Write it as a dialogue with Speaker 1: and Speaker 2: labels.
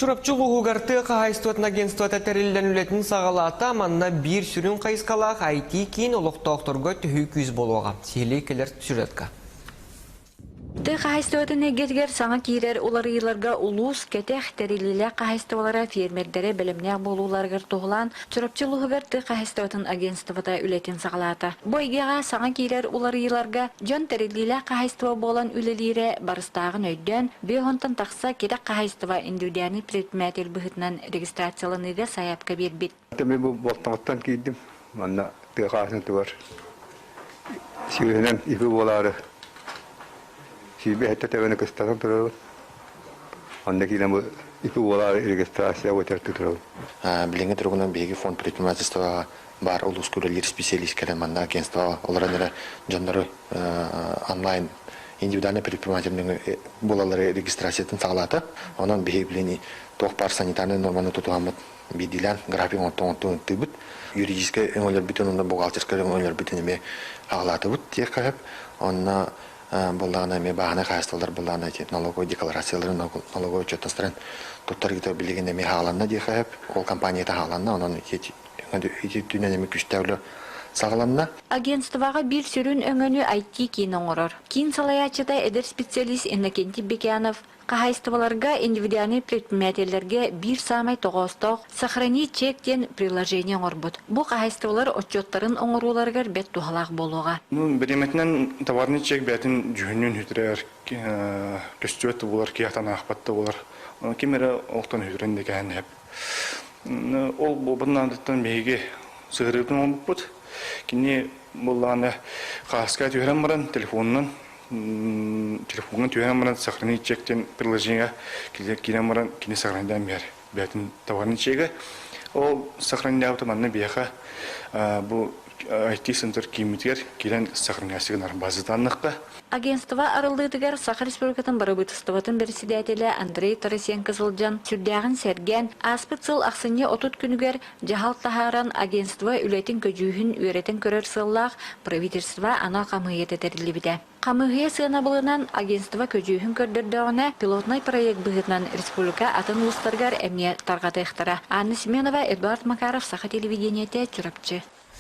Speaker 1: Чурапчы улууһугар тыа хаһаайыстыбатын агентствота тэриллэн үлэтин саҕалаата. Манна биир сүрүн хайысхалаах IT-киин олохтоохторго төһүү күүс буолуоҕа. Сиһилии кэлэр сюжетка.
Speaker 2: Тыа хаһаайыстыбатын эйгэтигэр саҥа киирэр уларыйыыларга улуус кэтэх тэриллиилээх хаһаайыстыбалара фермердэрэ бэлэмнээх буолууларыгар туһулаан Чурапчы улууһугар тыа хаһаайыстыбатын агентствота үлэтин саҕалаата. Бу эйгэҕэ саҥа киирэр уларыйыыларга дьон тэриллиилээх хаһаайыстыба буолан үлэлиирэ барыстааҕын өйдөөн, 50 тахса кэтэх хаһаайыстыба индивидуальный предприниматель быһыытынан регистрацияланыыга сайаапка биэрбит.
Speaker 3: Мин бу Болтоҥоттон киирдим. Манна тыа хаһаайыстыбатыгар сүүһүнэн ипи буолаары сүүрбэ сэттэ төбөнү кыстатан турабын. Онно киирэн бу ипи буолаары регистрация өтөр турабын.
Speaker 4: Билиҥҥи туругунан биһиги фонд предпринимательствоҕа баар улууска үлэлиир специалист кэлэн манна агентствоҕа олорон эрэ дьоннору онлайн индивидуальный предприниматель буолаллары регистрациятын саҕалаата. Онон биһиги билин туох баар санитарнай норманы тутуһаммыт биирдиилээн график оҥортон оҥортон ыттыыбыт. Юридическай өҥөлөрбүтүн уонна бухгалтерскай өҥөлөрбүтүн эмиэ аҕалаатыбыт диэххэ сөп. Онно буоллаҕына эмиэ бааһынай хаһаайыстыбалар буоллаҕына ити налоговай декларацияларын, налоговай отчуоттастарын туттарыыта билигин эмиэ хааланна диэххэ сөп. Ол компанията хааланна, онон ити ити эмиэ күстээх үлэ саҕаланна.
Speaker 2: Агентствоҕа биир сүрүн өҥөнү IT-киин оҥорор. Киин салайааччыта эдэр специалист Иннокентий Бекянов Хаһаайыстыбаларга индивидуальнай предпринимателлэргэ биир саамай тоҕоостоох «Сохрани чек» диэн приложение оҥорбут. Бу хаһаайыстыбалар отчуоттарын оҥорууларыгар бэрт туһалаах буолуоҕа.
Speaker 5: Ну, бириэмэтинэн товарный чек бэйэтин дьүһүнүн сүтэрэр, көстүбэт да буолар, киһи аахпат да буолар. Ким эрэ олохтон сүтэрэн да кэһэн сөп. Ол буолбатын наадаттан биһиги сыһырыытын оҥорбуппут. Кини буоллаҕына хааска түһэрэн баран телефонунан телефоҥҥа түһэн баран сохранить чек диэн приложение киирэн баран кини сохранян биэр бэйэтин товарный чегэ ол сохранябыта манна биһиэхэ бу IT-центр кииммитигэр киирэн сохраняйся гынар база данныхха.
Speaker 2: Агентство арыллыытыгар Саха Республикатын Бырабыытыстыбатын бэрэссэдээтэлэ Андрей Тарасенко сылдьан сүрдээҕин сэргээн, ааспыт сыл ахсынньы 30 күнүгэр дьаһал таһааран агентство үлэтин көдьүүһүн үөрэтэн көрөр сыаллаах правительство анал хамыыһыйата тэриллибитэ. Хамыыһыйа сыанабылынан агентство көдьүүһүн көрдөрдөҕүнэ, пилотнай проект быһыытынан республика атын улуустарыгар эмиэ тарҕатыахтара. Анна Семенова, Эдуард Макаров, Саха телевидениетэ, Чурапчы.